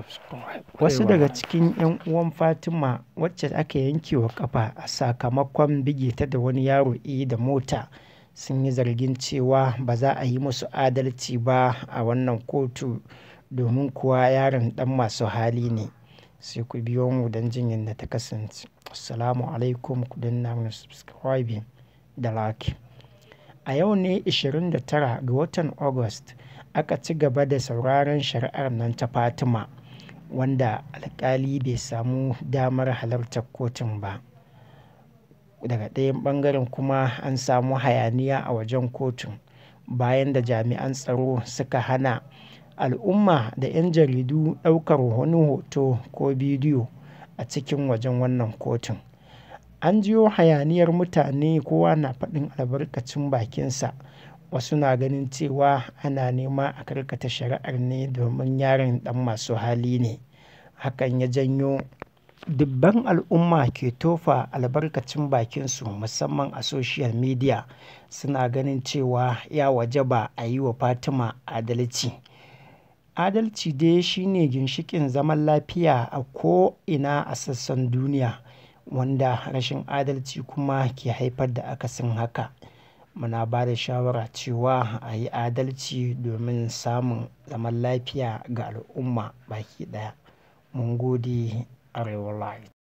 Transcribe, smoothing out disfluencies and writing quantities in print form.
Subscribe. Wasu daga cikin 'yan uwan Fatima wacce aka yanke wa ƙafa a sakamakon bige ta da wani yaro da mota sun yi zargin cewa ba za a yi musu adalci ba a wannan kotu domin kuwa yaron ɗan masu hali ne. Sai ku biyo mu don jin yadda ta kasance. Assalamu alaikum, ku danna mana subscribing da like. A yau ne 29 ga watan August aka ci gaba da sauraron shari'ar nan ta Fatima, wanda alkali bai samu damar halartar kotun ba. Daga ɗayan ɓangaren kuma an samu hayaniya a wajen kotun bayan da jami'an tsaro suka hana al'umma da 'yan jaridu ɗaukar wani hoto ko bidiyo a cikin wajen wannan kotun. An jiyo hayaniyar mutane, kowa na faɗin albarkacin bakinsa. Wasu na ganin cewa ana nema a karkata shari'ar ne domin yaron ɗan masu hali ne. Hakan ya janyo dubban al'umma ke tofa albarkacin bakinsu musamman a social media, suna ganin cewa ya wajaba a yi wa Fatima adalci. Adalci dai shine ginshiƙin zaman lafiya a ko'ina a sassan duniya, wanda rashin adalci kuma ke haifar da akasin haka. Muna ba da shawara cewa a yi adalci domin samun zaman lafiya ga al'umma baki ɗaya. Mun gode, Arewa Light.